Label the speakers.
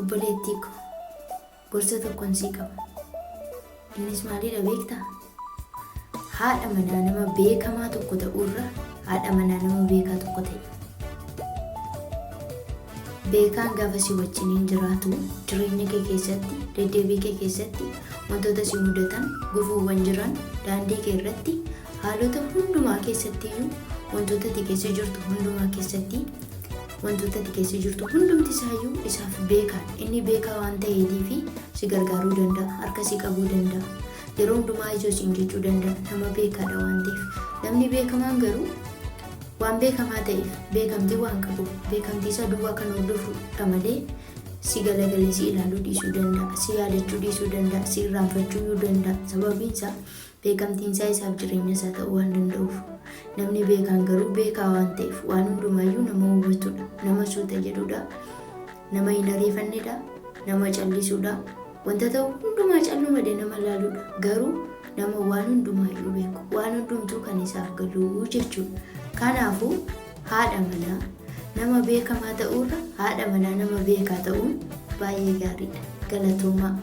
Speaker 1: Obboleettii ko, gorsa tokkon sii qaba. Innis maalidha beektaa? Haadha manaa nama beekamaa tokko ta'uurra haadha manaa nama beekaa tokko ta'i. Beekaan gaafa si wajjiniin jiraatu jireenya kee keessatti, deddeebii kee keessatti wantoota si mudatan, gufuuwwan jiran, daandii kee irratti haalota hundumaa keessattiyyuu wantoota ati keessa jirtu hundumaa keessatti wantoota ati keessa jirtu hundumti isaayyuu isaaf beekaadha. Inni beekaa waan ta'eetiifi si gargaaruu danda'a, harka si qabuu danda'a. Yeroo hundumaa ijoo siin jechuu danda'a. Nama beekaadha waan ta'eef. Namni beekamaan garuu waan beekamaa ta'eef beekamtii waan qabuuf beekamtii isaa duwwaa kan hordofudha malee si galagalee si ilaaluu dhiisuu danda'a, si yaadachuu dhiisuu danda'a, si irraanfachuu danda'a. Sababiin isaa beekamtiin isaa isaaf jireenya isaa ta'uu waan danda'uuf. Namni beekaan garuu beekaa waan ta'eef waan hundumaayyuu nama hubatudha. Nama suuta jedhudha. Nama hin ariifannedha. Nama callisudha. Wanta ta'u hundumaa calluma nama ilaaludha. Garuu nama waan hundumaayyuu beeku. Waan hundumtuu kan isaaf galuu jechuudha. Kanaafuu haadha manaa nama beekamaa ta'uurra haadha manaa nama beekaa ta'uun baay'ee gaariidha. Galatoomaa.